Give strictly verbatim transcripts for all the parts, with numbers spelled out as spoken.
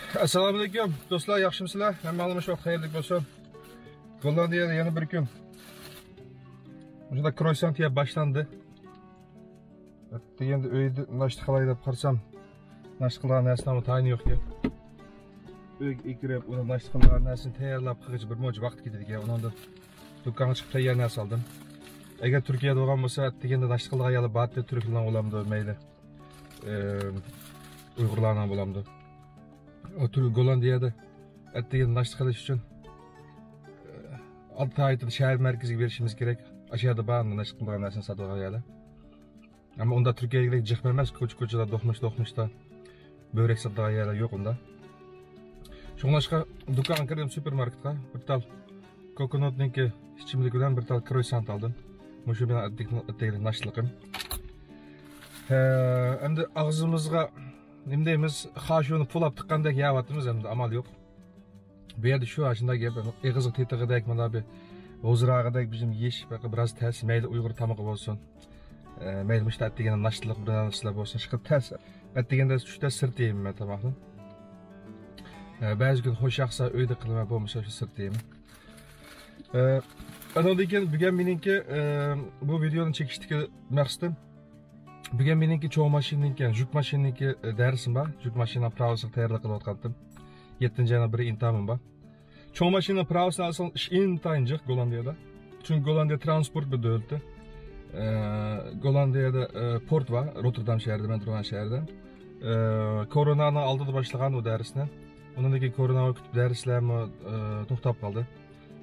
ئەسسالامۇئەلەيكۇم دوستلار، ياخشىمۇسىلەر؟ ھەممىڭلارنىڭ شۇ ۋاقىت خەيرلىك بولسۇن. گوللاندىيەدە يەنە بىر كۈن. مۇشۇنداق كروسسانت يەپ باشلاندى. دېگەندە ئۆيدە ناشتا قىلاي دەپ قارىسام، ناشتا قىلىدىغان نەرسىنىڭ تايىنى يوق ئىكەن. ئۆيگە كىرىپ، ئۇنى ناشتا قىلىدىغان نەرسىنى تەييارلاپ قىلغۇچە بىر مۇنچە ۋاقىت كېتىدىكەن. ئۇنىڭدىن دۇكانغا چىقىپ تەييار نەرسە ئالدىم. ئەگەر تۈركىيەدە بولغان بولسا، دېگەندە ناشتا قىلىدىغان يەرلەر بار ئىدى، تۈركلەرنىڭ بولامدۇ، مەيلى، ئە، ئۇيغۇرلارنىڭ بولامدۇ. ئۇ تۈرك گوللاندىيەدە ئەتىگەن ناشتا قىلىش ئۈچۈن، ئە، ئالتە ئايتىدا شەھەر مەركىزىگە بېرىشىمىز كېرەك. ئاشۇ يەردە بار ناشتا قىلىدىغان نەرسىنى ساتىدىغان يەرلەر. ئەمما ئۇنداق تۈركىيەدىكىدەك جىق ئەمەس، كوچا-كوچىدا، دوقمۇش-دوقمۇشتا بۆرەك ساتىدىغان يەرلەر يوق ئۇندا. شۇڭلاشقا دۇكانغا كىردىم، سۇپېرماركېتقا. بىر تال كوكوناتنىڭكى ئىچىملىك بىلەن بىر تال كروسسانت ئالدىم. مۇشۇ مېنىڭ ئەتىگەن ناشتىلىقىم. ھە، ئەمدى ئاغزىمىزغا نېمە دەيمىز، خاشۇنى پۇلاپ تىققاندەك يەۋاتىمىز، ئەمدى ئامال يوق. بۇ يەردە شۇ، شۇنداق گەپ، ئېغىزغا تېتىغۇدەك، مانا بىر ھوزۇراغۇدەك بىزنىڭ يېيىش بىراز تەس، مەيلى ئۇيغۇر تامىقى بولسۇن. ئە، مەيلى مۇشۇنداق ئەتىگەندە ناشتىلىق بىر نەرسىلەر بولسۇن، ئىشقىلىپ تەس. ئەتىگەندە چۈشتە سىرتتا يەيمەن مەن تاماقنى. ئە، بەزى كۈن خوش ياقسا ئۆيدە قىلىمەن، بولمىسا شۇ سىرتتا يەيمەن. ئە، ئانىڭدىن كېيىن بۈگۈن مېنىڭكى، ئە، بۇ ۋىدېونى چېكىشتىكى مەقسىتىم، بۈگۈن مېنىڭكى چوڭ ماشىنىنىڭكى، يۈك ماشىنىنىڭكى، ئە، دەرسىم بار. يۈك ماشىنا پىراۋىسىغا تەييارلىق قىلىۋاتقانتىم. يەتتىنچى ئاينىڭ بىرى ئىمتىھانىم بار. چوڭ ماشىنا پىراۋىسىنى ئالساڭ، ئىش ئىنتايىن جىق گوللاندىيەدە. چۈنكى گوللاندىيە ترانسپورت بىر دۆلىتى. ئە، گوللاندىيەدە، ئە، پورت بار، روتتېردام شەھىرىدە، مەن تۇرغان شەھەردە. ئە، كورونانىڭ ئالدىدا باشلىغان ئۇ دەرسنى. ئۇنىڭدىن كېيىن كوروناغا كۈتۈپ دەرسلەرمۇ، ئە، توختاپ قالدى.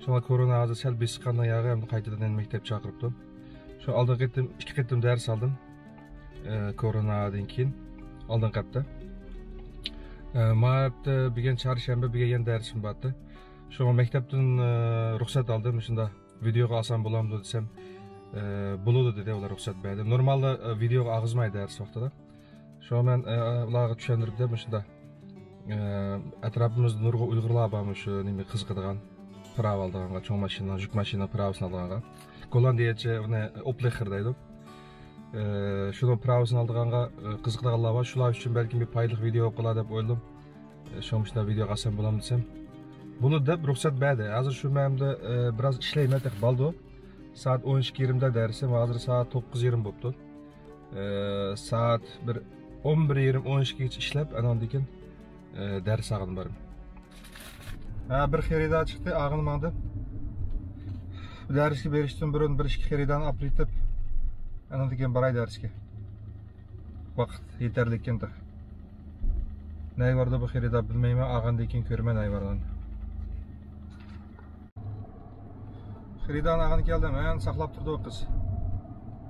شۇڭا كورونا ھازىر سەل بېسىققاندىن ياغى ئەمدى قايتىدىن يەنە مەكتەپ چاقىرىپتۇ. شۇ ئالدىنقى قېتىم، ئىككى قېتىم دەرس ئالدىم. ئە، كورونادىن كېيىن ئالدىنقى ھەپتە. ئە، ما ھەپتە بۈگۈن چارشەنبە، بۈگۈن يەنە دەرسىم بارتى. شۇڭا مەكتەپتىن، ئە، رۇخسەت ئالدىم. شۇنداق ۋىدېئوغا ئالسام بولامدۇ دېسەم، ئە، بولىدۇ دېدى، ئۇلار رۇخسەت بەردى. نورمالدا، ئە، ۋىدېئوغا ئالغۇزمايدۇ دەرس ۋاقتىدا. شۇڭا مەن، ئە، ئۇلارغا چۈشەندۈرۈپ دەپ مۇشۇنداق، ئە، ئەتراپىمىزدا نۇرغۇن ئۇيغۇرلار بار مۇشۇ نېمە قىزىقىدىغان، پىراۋا ئالىدىغانغا، چوڭ ماشىنىنىڭ، يۈك ماشىنىنىڭ پىراۋىسىنى ئالىدىغانغا. گوللاندىيەچە ئۇنى ئوپلېخېر دەيدۇ. ئە، شۇنىڭ پىراۋىسىنى ئالىدىغانغا، ئە، قىزىقىدىغانلار بار. شۇلار ئۈچۈن بەلكىم بىر پايدىلىق ۋىدېئو بولۇپ قالار دەپ ئويلىدىم. ئە، شۇڭا مۇشۇنداق ۋىدېئو قالسام بولامدۇ دېسەم، بولىدۇ دەپ رۇخسەت بەردى. ھازىر شۇ مەن ئەمدى، ئە، بىراز ئىشلەيمەن، تېخى بالدۇر. سائەت ئون ئىككى يېرىمدە دەرسىم، ھازىر سائەت توققۇز يېرىم بوپتۇ. ئە، سائەت بىر، ئون بىر يېرىم، ئون ئىككىگىچە ئىشلەپ، ئاناندىن كېيىن، ئە، دەرس ئاغىنى بارىمەن. ھە، بىر خېرىدار چىقتى، ئاغىنى ماڭدىم. دەرسكە بېرىشتىن بۇرۇن بىر ئىككى خېرىدارنى ئاپىرىۋېتىپ، ئاناندىن كېيىن باراي دەرسكە. ۋاقىت يېتەرلىككەن تېخى. نەگە باردى بۇ خېرىدار بىلمەيمەن، ئاغىنىدىن كېيىن كۆرىمەن نەگە بارغانىنى. خېرىدارنى ئاغىنى كەلدى، مەن ساقلاپ تۇردى ئۇ قىز.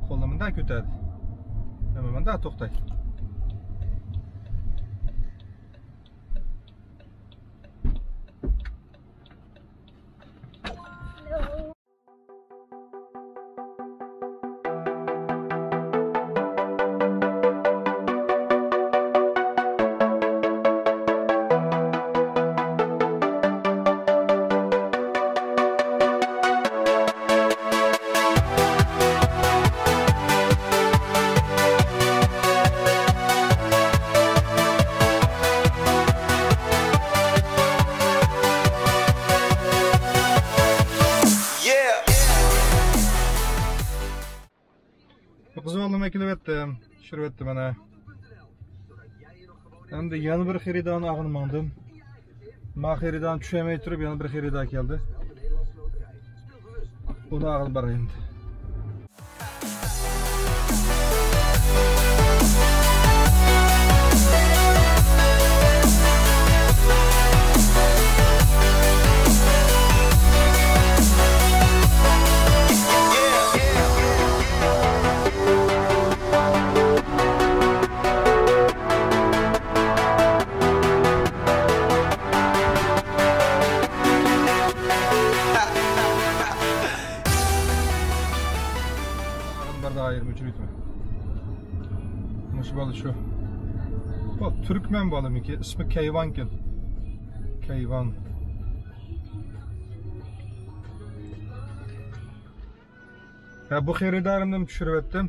قولىنى مۇنداق كۆتەردى. ھەممە مۇنداق توختاي. قىزىۋالدىم، ئەكېلىۋەتتىم، چۈشۈرۈۋەتتىم مانا. ئەمدى يەنە بىر خېرىدارنى ئاغىنى ماڭدىم. ما خېرىدارنى چۈشۈرمەي تۇرۇپ يەنە بىر خېرىدار كەلدى. ئۇنى ئاغىنى باراي ئەمدى. بىر دائىرە ئۆچۈرۈۋېتىمەن. مۇشۇ بالا شۇ. بۇ تۈركمەن بالىمىكى، ئىسمى كەيۋانكەن. كەيۋان. ھە، بۇ خېرىدارىمنى چۈشۈرۈۋەتتىم.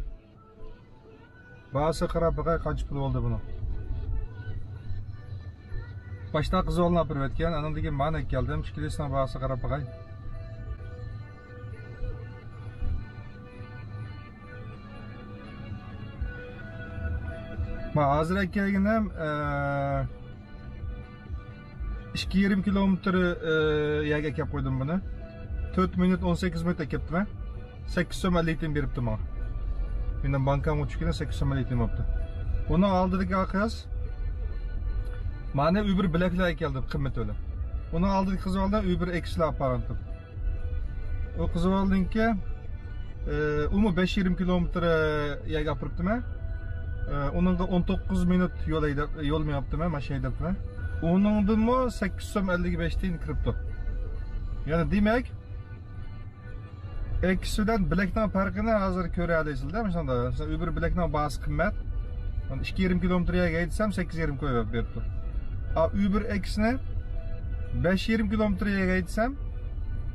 باھاسىغا قاراپ باقاي، قانچە پۇل بولدى بۇنىڭ. باشتا قىزىۋالنى ئاپىرىۋەتكەن، ئانىڭدىن كېيىن مانا ئەكەلدىم. ئىككىلىسىنىڭ باھاسىغا قاراپ باقاي. ما ھازىر ئەكەلگىنىم، ئە، ئىككى يېرىم كىلومېتىر، ئە، يەرگە ئەكەپ قويدۇم بۇنى. تۆت مىنۇت، ئون سەككىز مىنۇت ئەكەپتىمەن. سەككىز سوم ئەللىك تىيىن بېرىپتۇ ماڭا. مېنىڭ بانكامغا چۈشكىنى سەككىز سوم ئەللىك تىيىن بوپتۇ. ئۇنىڭ ئالدىدىكى قىز مانا ئۇبېر بلەكلەر ئەكەلدى قىممىتى بىلەن. ئۇنىڭ ئالدىدىكى قىزىۋالدى ئۇبېر ئېكسلەر ئاپاراتتىم. ئۇ قىزىۋالدىڭكى، ئە، ئۇمۇ بەش يېرىم كىلومېتىر يەرگە ئاپىرىپتىمەن. ئە، ئۇنىڭغا ئون توققۇز مىنۇت يول ھەيدەپ، يول مېڭىپتىمەن، ماشىنا ھەيدەپتىمەن. ئۇنىڭدىنمۇ سەككىز سوم ئەللىك بەش تىيىن كىرىپتۇ. يەنى دېمەك، ئېكس بىلەن بلەكنىڭ پەرقىنى ھازىر كۆرەلەيسىلەر، مۇشۇندا. مەسىلەن، ئۇبېر بلەكنىڭ باھاسى قىممەت. مانا ئىككى يېرىم كىلومېتىر يەرگە ھەيدىسەم، سەككىز يېرىم كوي بېرىپتۇ. ئا، ئۇبېر ئېكسنى بەش يېرىم كىلومېتىر يەرگە ھەيدىسەم،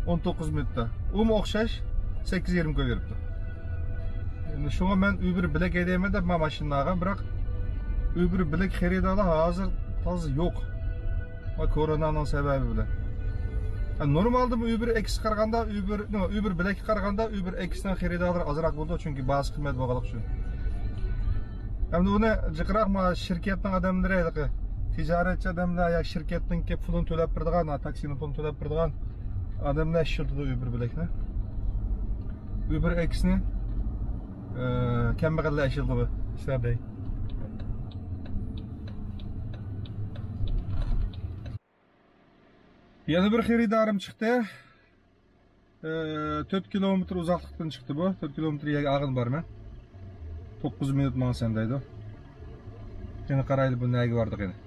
ئون توققۇز مىنۇتتا. ئۇمۇ ئوخشاش، سەككىز يېرىم كوي بېرىپتۇ. ئەمدى شۇڭا مەن ئۇبېر بلەك ھەيدەيمەن دەپ مانا ماشىنىنى ئالغان، بىراق ئۇبېر بلەك خېرىدارلار ھازىر تازا يوق. ۋە كورونانىڭ سەۋەبى بىلەن. ھە، نورمالدىمۇ ئۇبېر ئېكسكە قارىغاندا، ئۇبېر، نېمە، ئۇبېر بلەككە قارىغاندا ئۇبېر ئېكسنىڭ خېرىدارلىرى ئازراق بولىدۇ، چۈنكى باھاسى قىممەت بولغانلىقى ئۈچۈن. ھەمدە ئۇنى جىقراق ما شىركەتنىڭ ئادەملىرى، ھېلىقى تىجارەتچى ئادەملەر يا شىركەتنىڭكى پۇلىنى تۆلەپ بېرىدىغان، ھە، تاكسىنىڭ پۇلىنى تۆلەپ بېرىدىغان ئادەملەر ئىشلىتىدۇ ئۇبېر بلەكنى. ئۇبېر ئېكسنى، ئە، كەمبەغەللەر ئىشلىتىدۇ، ئىشلەردە. يەنە بىر خېرىدارىم چىقتى. ئى، تۆت كىلومېتىر ئۇزاقلىقتىن چىقتى بۇ. تۆت كىلومېتىر يەرگە ئالغىن بارىمەن. توققۇز مىنۇت ماڭىسەن دەيدۇ. قېنى قارايلى بۇ نەگە باردى قېنى.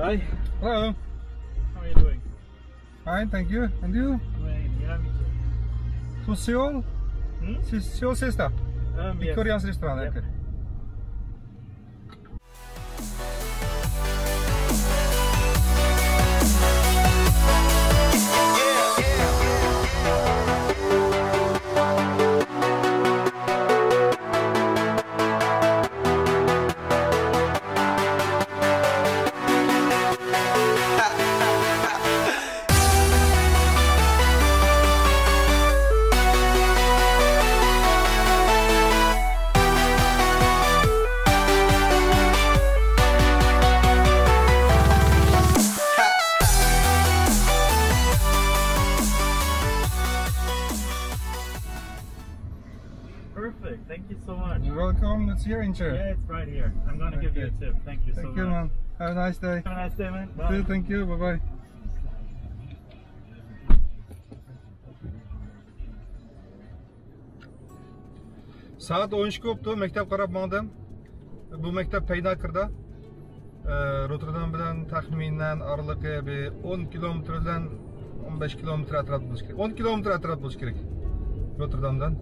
Hi. Hello. How are you doing? Fine, thank you. And you? Great, yeah, me too. To Seoul? Hmm? Se-, Seoul sister? Um, yes. Victoria's restaurant, yep. Okay. Perfect. Thank you so much. You're welcome. It's here in chair. Yeah, it's right here. I'm gonna give you a tip. Thank you so much. Thank you, man. Have a nice day. Have a nice day, man. Bye. Thank you. Bye-bye. سائەت ئون ئىككى بوپتۇ، مەكتەپ قاراپ ماڭدىم. بۇ مەكتەپ پەيناكىردا. ئە، روتېردام بىلەن تەخمىنەن ئارىلىقى بىر ئون كىلومېتىر بىلەن ئون بەش كىلومېتىر ئەتراپ بولۇشى كېرەك. ئون كىلومېتىر ئەتراپ بولۇشى كېرەك روتېردامدىن.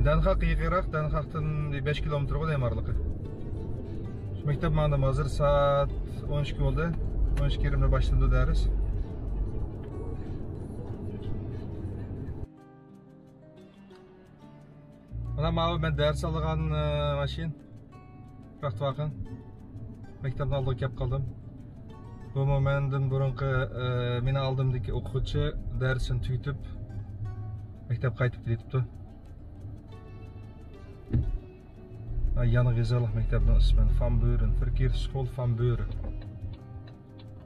دەنخاق يېقىنراق، دەنخاقتىن بىر بەش كىلومېتىر بولىدۇ ئارىلىقى. شۇ مەكتەپ ماڭدىم، ھازىر سائەت ئون ئىككى بولدى. ئون ئىككى يېرىمدە باشلىنىدۇ دەرس. مانا ماۋۇ مەن دەرس ئالغان، ئە، ماشىنا. بىراق ۋاقىن مەكتەپنىڭ ئالدىغا كەپ قالدىم. بۇمۇ مەندىن بۇرۇنقى، ئە، مېنىڭ ئالدىمدىكى ئوقۇغۇچى دەرسىنى تۈگىتىپ مەكتەپكە قايتىپ كېتىپتۇ. ئا، يانغا يېزىلىق مەكتەپنىڭ ئىسمى فامبۈرۈن، فىركىر سكول فامبۈرۈن.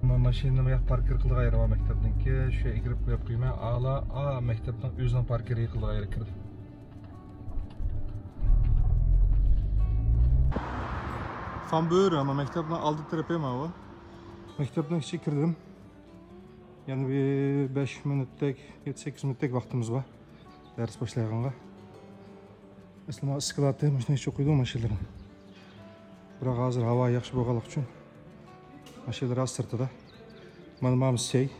ما-، ماشىنىنى مۇياق پاركىر قىلىدىغان يېرى بار مەكتەپنىڭكى. شۇ يەرگە كىرىپ قويۇپ قويىمەن. ئالا، ئا، مەكتەپنىڭ ئۆزىنىڭ پاركىرى قىلىدىغان يېرىگە كىردىم. فامبۆر، ئەمما مەكتەپنىڭ ئالدى تەرىپى ماۋۇ. مەكتەپنىڭ ئىچىگە كىردىم. يەنە بىر بەش مىنۇتتەك، يەتتە سەككىز مىنۇتتەك ۋاقتىمىز بار. دەرس باشلايدىغانغا. ئەسلى مانا ئىسكىلاتى مۇشۇنى چوقۇيدۇ ماشىنىلىرىنى. بىراق ھازىر ھاۋا ياخشى بولغانلىقى ئۈچۈن ماشىنىلار ھازىر سىرتىدا. مانا، مانا سەي.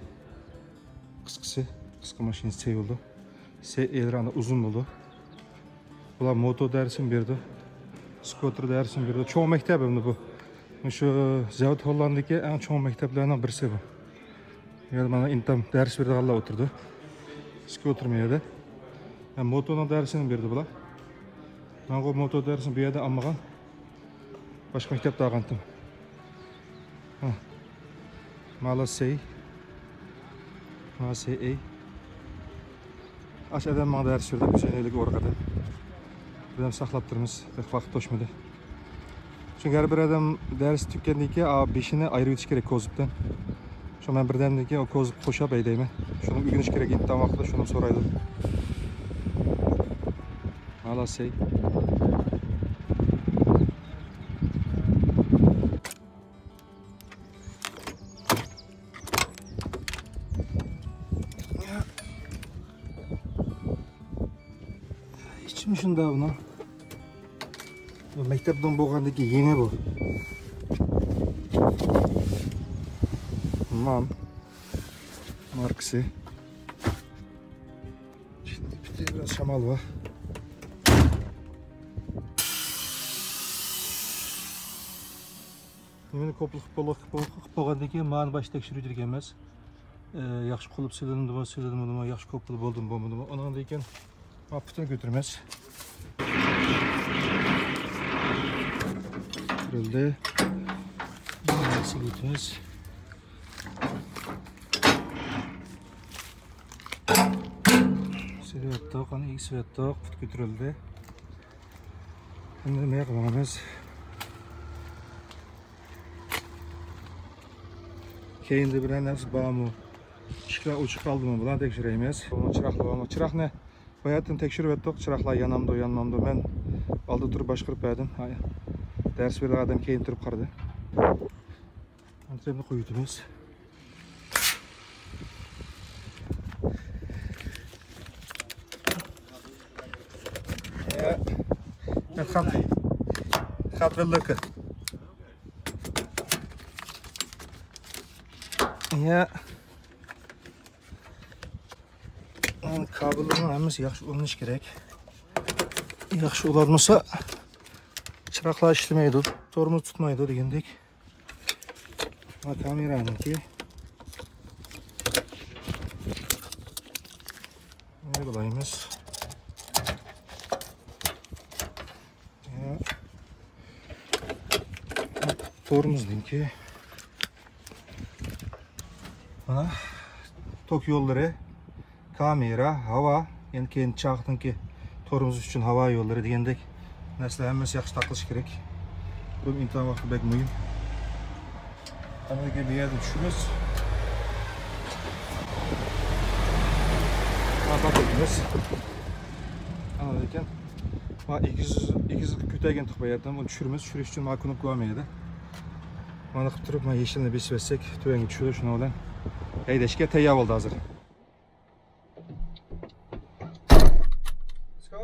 قىسقىسى، قىسقا ماشىنا سەي بولىدۇ. سەي ئېلىرى ئانا ئۇزۇن بولىدۇ. بۇلار موتور دەرسىنى بېرىدۇ. سكوتېر دەرسىنى بېرىدۇ. چوڭ مەكتەپ ئەمدى بۇ. مۇشۇ زاۋۇت ھوللاندىكى ئەڭ چوڭ مەكتەپلەرنىڭ بىرسى بۇ. يەنە مانا ئىنتام دەرس بېرىدىغانلار ئولتۇرىدۇ. سكوتېر مۇ يەردە. يەنە موتورنىڭ دەرسىنى بېرىدۇ بۇلار. مەنغۇ موتور دەرسىنى بۇ يەردە ئالمىغان. باشقا مەكتەپتە ئالغانتىم. ھە. مالا سەي. مالا سەي ئەي. ئاش ئادەم ماڭا دەرس بېرىدۇ، بىز يەنە ئۆيلۈك ئورۇق ئادەم. بىردەم ساقلاپ تۇرىمىز، بەك ۋاقىت توشمىدى. چۈنكى ھەر بىر ئادەم دەرس تۈگىگەندىن كېيىن، ئا، بېشىنى ئايرىۋېتىش كېرەك كوزۇپتىن. شۇ مەن بىردەمدىن كېيىن ئۇ كوزۇپقا قوشاپ ھەيدەيمەن. شۇنى ئۆگىنىش كېرەك، ئىمتىھان ۋاقتىدا شۇنى سورايدۇ. مالا سەي. ئىچىمۇ شۇنداق بۇنىڭ. بۇ مەكتەپنىڭ بولغاندىكى يېڭى بۇ. نام. ماركىسى. ئىچىدە بىر ئاز شامال بار. نېمىنى كوپلا قىلىپ بولغ-، قىلىپ بولغاندىن كېيىن مانى باشتا تەكشۈرۈۋېتىدىكەنمىز. ئى، ياخشى قۇلۇپ سېلىندىمۇ، سېلىنمىدىمۇ، ياخشى كوپلا بولدىمۇ، بولمىدىمۇ. ئانىڭدىن كېيىن ما پۇتىنى كۆتۈرىمىز. كۆتۈرۈلدى. سېلىۋېتىمىز. سېلىۋەتتۇق، ئانا ئىگىسى سېلىۋەتتۇق، پۇت كۆتۈرۈلدى. ئەمدى نېمە قىلىمىز؟ كەينىدە بىرەر نەرسە بارمۇ؟ ئىشىكلەر ئوچۇق قالدىمۇ؟ بۇلارنى تەكشۈرەيمىز. چىراغلار بارمۇ؟ چىراغنى باياتىن تەكشۈرۈپ ئەتتۇق. چىراغلار يانامدۇ، يانمامدۇ؟ مەن ئالدىدا تۇرۇپ باشقۇرۇپ بەردىم. ھاي. دەرس بېرىدىغان ئادەم كەينىدە تۇرۇپ قارىدى. ئەنترېمنى قويۇۋېتىمىز. يا. خات. خات ۋېللىكى. يا. كابېللارنىڭ ھەممىسى ياخشى ئۇلىنىشى كېرەك. ياخشى ئۇلانمىسا، چىراغلار ئىشلىمەيدۇ، تورمۇز تۇتمايدۇ دېگەندەك. ھا، كامېرانىڭكى. نېمە قىلايمىز؟ ھا. تورمۇزنىڭكى. مانا توك يوللىرى، كامېرا، ھاۋا، يەنە كېيىن چاقنىڭكى تورمۇز ئۈچۈن ھاۋا يوللىرى دېگەندەك نەرسىلەر ھەممىسى ياخشى تاقىلىشى كېرەك. بۇ ئىمتىھان ۋاقتى بەك مۇھىم. ئاندىن كېيىن بۇ يەردىن چۈشىمىز. ئاپات ئۆتىمىز. ئاندىن كېيىن ما ئېگىز، ئېگىزلىككە كۆتەرگەن تۇق بۇ يەردىن. بۇنى چۈشۈرىمىز. چۈشۈرۈش ئۈچۈن ما كۇنۇپكا بار مەيدە. مانا قىلىپ تۇرۇپ، ما يېشىلنى بېسىۋەتسەك، تۆۋەنگە چۈشىدۇ. شۇنىڭ بىلەن ھەيدەشكە تەييار بولدى ھازىر. Let's go.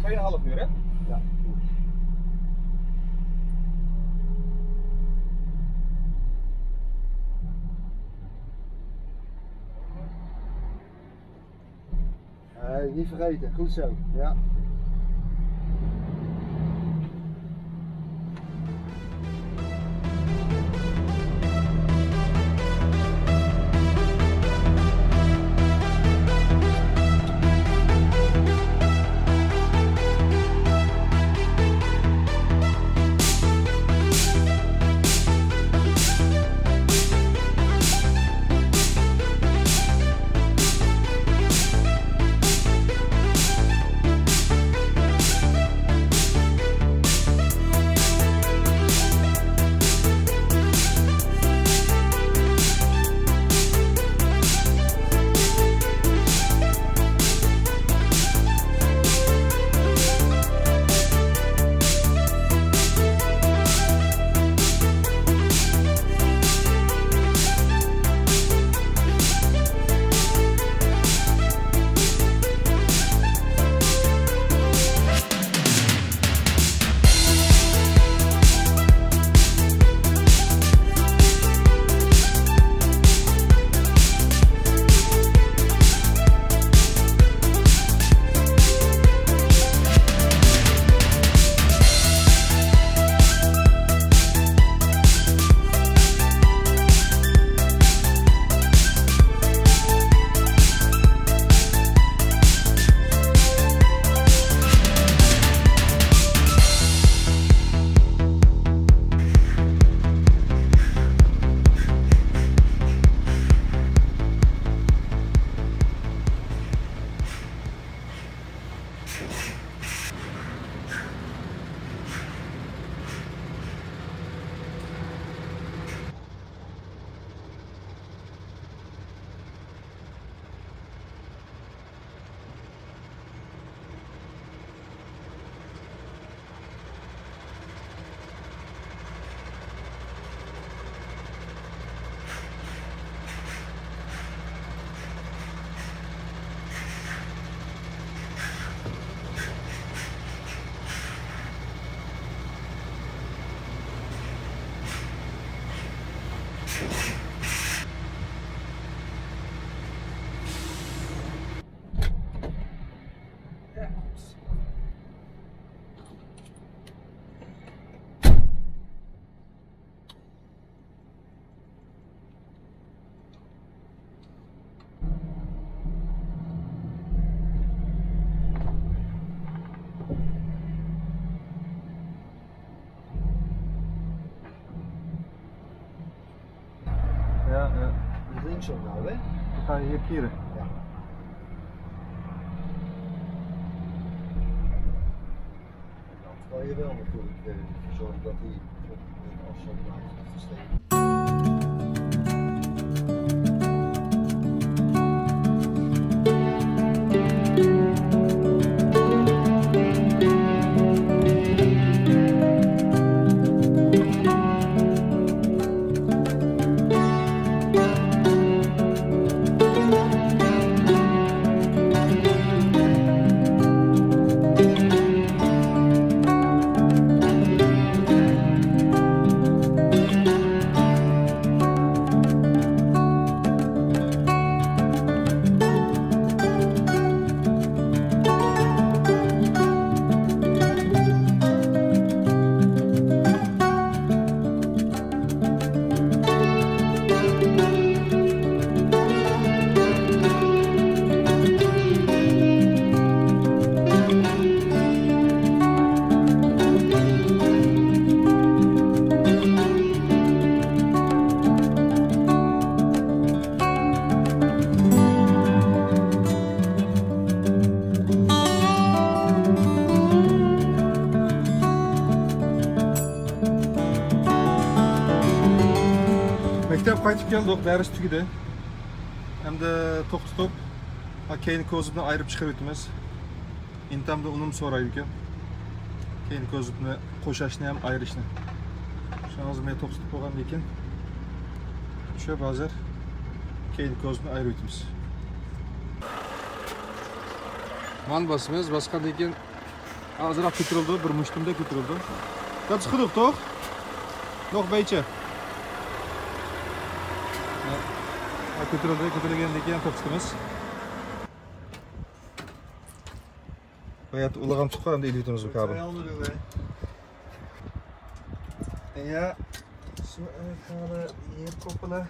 Kan je een half uur, hè? Ja. Hey, niet vergeten. Goed zo. Ja. Ja, ja. Links op nou, hè? We gaan hier kieren. Ja. Dan kan je wel natuurlijk eh, zorgen dat hij op een afstand blijft. مەكتەپ قايتىپ كەلدۇق، دەرس تۈگىدى. ئەمدى توختىتىپ، ھا، كەينى كوزۇپنى ئايرىپ چىقىرىۋېتىمىز. ئىنتامدا ئۇنىمۇ سورايدىكەن. كەينى كوزۇپنى قوشاشنى ھەم ئايرىشنى. شۇڭا ھازىر مەن توختىتىپ قويغاندىن كېيىن چۈشۈپ، ھازىر كەينى كوزۇپنى ئايرىۋېتىمىز. مانا باسىمىز، باسقاندىن كېيىن ئازراق كۆتۈرۈلىدۇ، بىر مۇشتۇمدەك كۆتۈرۈلىدۇ. دەپ چىقىدۇق، توق. نوق بەيچە. ھە، كۆتۈرۈلدى، كۆتۈرۈلگەندىن كېيىن توختىتىمىز. باياتى ئۇلىغان تۇتقان ئەمدى ئېلىۋېتىمىز بۇ كابىل. Ja, so eine kleine Koppeler.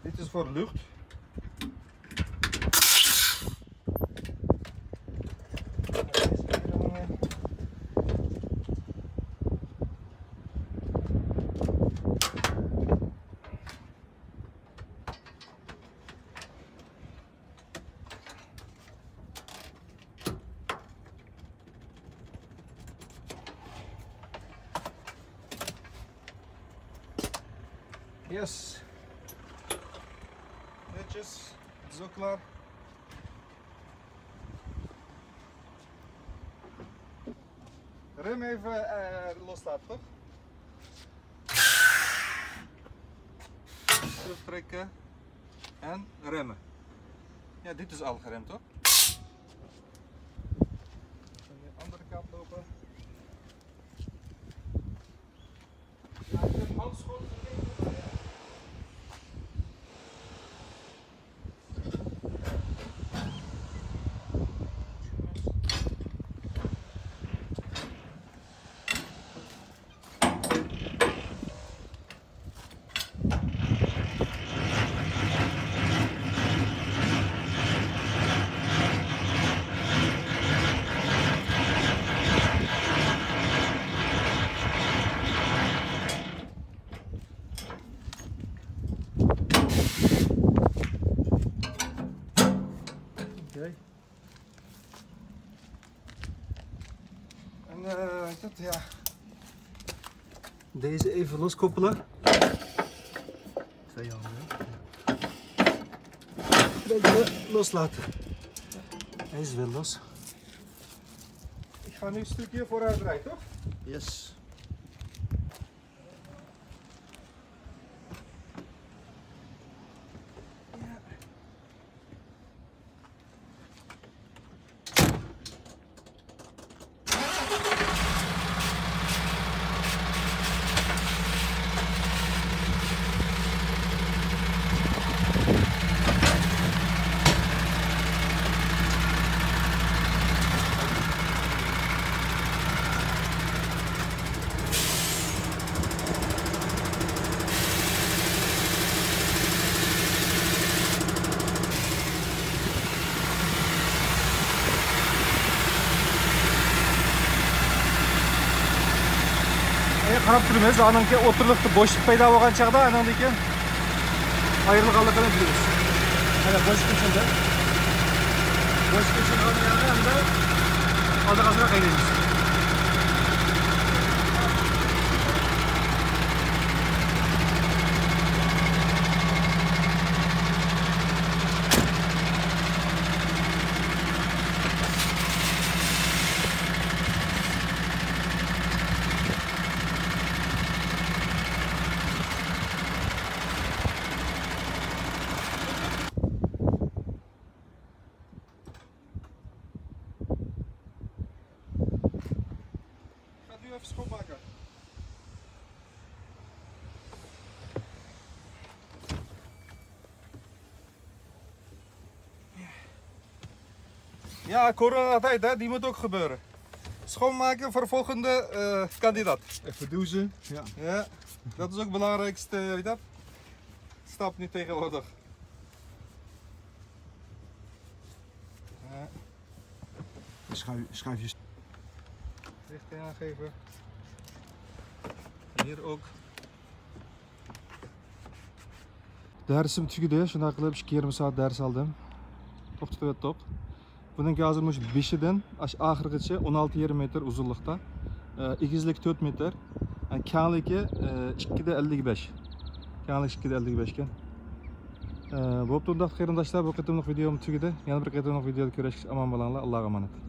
Dit is voor de lucht. Yes. Netjes. Het is ook klaar. Rem even eh, loslaten, toch? Terugtrekken en remmen. Ja, dit is al geremd, toch? Van de andere kant lopen. Ja, ik heb handschoenen vergeten, maar ja. Okay. En eh, dat, ja. Deze even loskoppelen. Twee handen, hè? Deze loslaten. Hij is wel los. Ik ga nu een stukje vooruit rijden, toch? Yes. ئەگەر قاراپ تۇرىمىز، ئانىڭكى ئوتتۇرىلىقتا بوشلۇق پەيدا بولغان چاغدا ئانىڭدىن كېيىن ئايرىلغانلىقىنى بىلىمىز. مانا بوشلۇق ئېچىلدى. بوشلۇق ئېچىلغان يەردە ئەمدى ئالدىغا ئازراق ھەيدەيمىز. Gaat nu even schoonmaken. Ja, coronatijd, hè, die moet ook gebeuren. Schoonmaken voor volgende eh, kandidaat. Even douchen. Ja. Ja, dat is ook het belangrijkste, weet je dat? Stap nu tegenwoordig. Ja. Schuif, schuif je. Richting aangeven. Hier ook. دەرسىم تۈگىدى، شۇنداق قىلىپ ئىككى يېرىم سائەت دەرس ئالدىم. توختىتىۋەتتۇق. بۇنىڭكى ھازىر مۇشۇ بېشىدىن ئاش-، ئاخىرغىچە ئون ئالتە يېرىم مېتىر ئۇزۇنلۇقتا. ئە، ئېگىزلىكى تۆت مېتىر، ئە، كەڭلىكى، ئە، ئىككىدە ئەللىك بەش. كەڭلىكى ئىككىدە ئەللىك بەش ئىكەن. ئە، بوپتۇ، ئۇنداق قېرىنداشلار، بۇ قېتىملىق ۋىدېيوم تۈگىدى. يەنە بىر قېتىملىق ۋىدېيودا كۆرۈشكىچە ئامان بولۇڭلار. ئاللاغا ئامانەت.